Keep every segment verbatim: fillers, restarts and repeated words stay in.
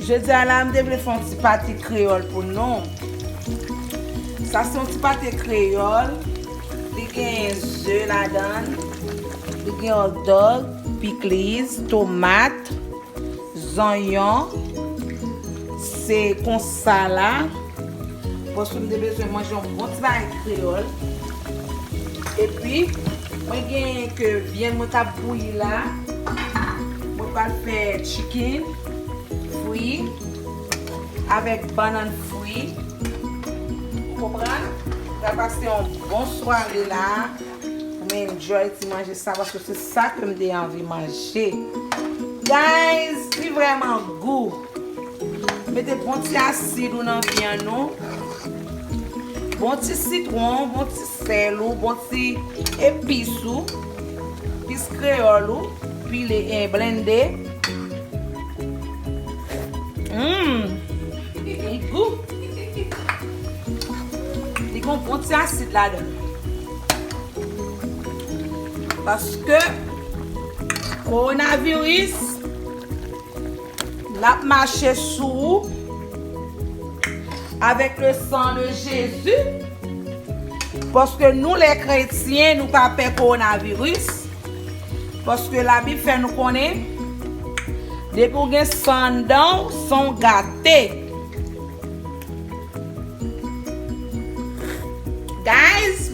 Jodi a la, m te vle fè yon ti pate kreyòl pou nou. Sa se yon ti pate kreyòl. Li gen ze ladan l. Li gen hotdog, pikliz, tomat, zonyon. Se konsa la. Paske m te bezwen manje yon bon ti bagay kreyòl. Epi, mwen genyen ke vyann mwen k ap bouyi la. Mwen pral fè chicken fri avèk bannann fri. Ou konprann? M pral pase yon bon sware la. Pou m enjoy ti manje sa, paske se sa ke m te anvi manje. Guys, li vrèman gou. Mete bon ti asid ou nan vyann ou. Bon ti sitwon, bon ti sèl ou, bon ti epis ou. Epis kreyòl ou. Pile, eh, blende. Hum, li gou. Li gon bon ti asid ladan. Paske kowonaviris, n ap mache sou ou avèk le sang de Jésus. Paske nou, lè kretyen, nou pa pè kowonaviris. Paske Labib fè nou konnen, depi w gen san anndan w, san w gate. Guys,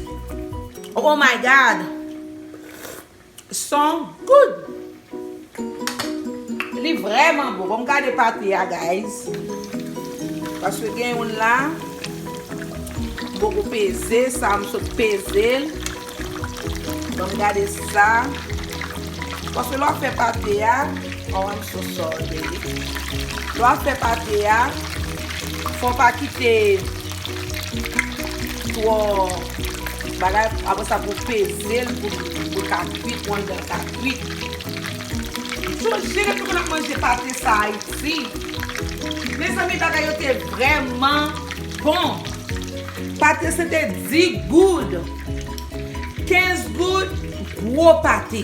oh my God. Son good. Li vrèman bon. Bon, m gade pate a, guys. Paske gen youn la, m poko peze, sa m sot peze l. Bon, m gade sa. Paske lè w ap fè pate a, oh, I'm so sorry, baby. Lè w ap fè pate a, fò w pa kite twò bagay, apre sa pou peze l, pou, pou l ka kwit, pou anndan l ka kwit. Sonje lè nou konn ap manje pate sa Ayiti. Mezanmi, bagay yo te vrèman bon. Pate se te dis goud. Kenz goud, gwo pate.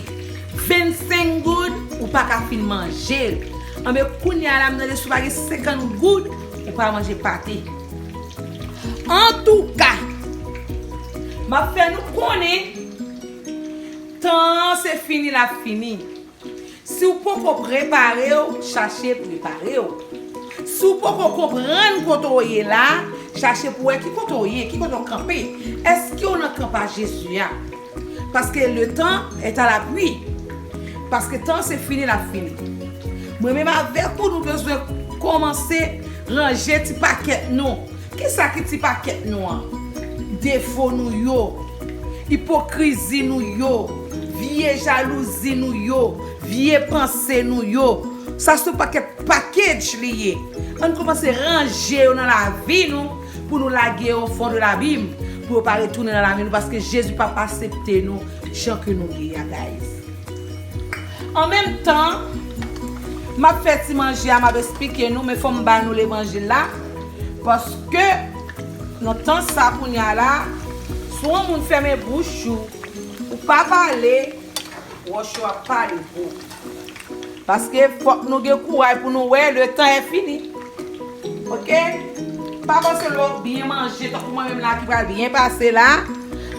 Vennsenk goud, ou pa ka fin manje l. Anben, kounye a la, m tande si w pa gen senkant goud, ou pa manje pate. Antouka, m ap fè nou konnen, tan an se fini l ap fini. Si w poko prepare w, chache prepare w. Si w poko konprann kote w ye la, chache pou wè ki kote w ye, ki kote w kanpe. Èske w nan kanpa Jezi a? Paske le temps est à la pluie. Paske tan se fini l ap fini. Mwen menm avèk ou, nou bezwen kòmanse ranje ti pakèt nou. Kisa ki ti pakèt nou an? Defo nou yo, ipokrizi nou yo, vye jalouzi nou yo, vye panse nou yo. Sa se yon pakèt package li ye. Ann kòmanse ranje yo nan lavi nou pou nou lage yo o fon de labim, pou yo pa retounen nan lavi nou, paske Jezi p ap aksepte nou jan ke nou ye a, guys. An menm tan, m ap fè ti manje a, m ap esplike nou, men fò m ba nou levanjil la, paske nan tan sa kounye a la, si yon moun fèmen bouch ou, ou pa pale, wòch yo ap pale pou ou. Paske fòk nou gen kouray pou nou wè, le temps est fini. Oke? Pa panse lè w byen manje, tankou mwen menm la ki pral byen pase la,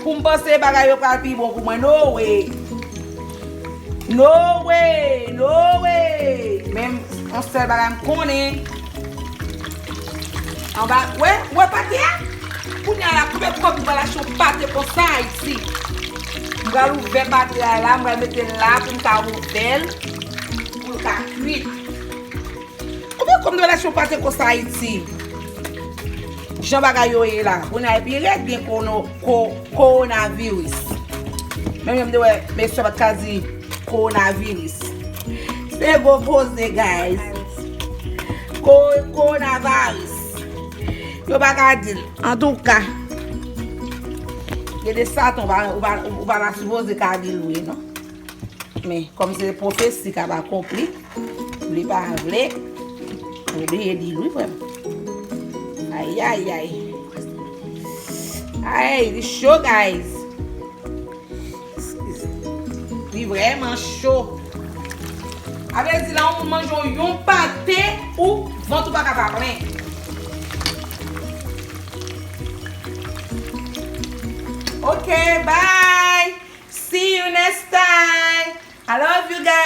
pou m panse bagay yo pral pi bon pou mwen. No way! No way! No way! Men yon sèl bagay m konnen, anba, wè, wè pate a? Kounye a la, konbyen kòb m pral achte yon pate konsa Ayiti? M pral ouvè pate a la, m pral mete l la pou m ka ouvè l, pou l ka kwit. Konbyen kòb m pral achte yon pate konsa Ayiti? Jan bagay yo ye la, kounye a epi rèd gen kono-, ko-, kowonaviris. Menm jan m te wè mesye pa t ka di kowonaviris. Se gwo koze, guys. Ko-, kowonaviris. Yo pa ka di l. Antouka, gen de satan, ou pa, ou pa, ou pa ta sipoze ka di l vre, non. Men, kòm se pwofesi k ap akonpli, vle pa vle, ou oblije di l wi, frè m. Ayayay. Ay, li cho, guys. Li vrèman cho. A vle di, lè yon moun manje yon pate, ou Vant ou pa ka pa plen. Ok, bye. See you next time. I love you guys.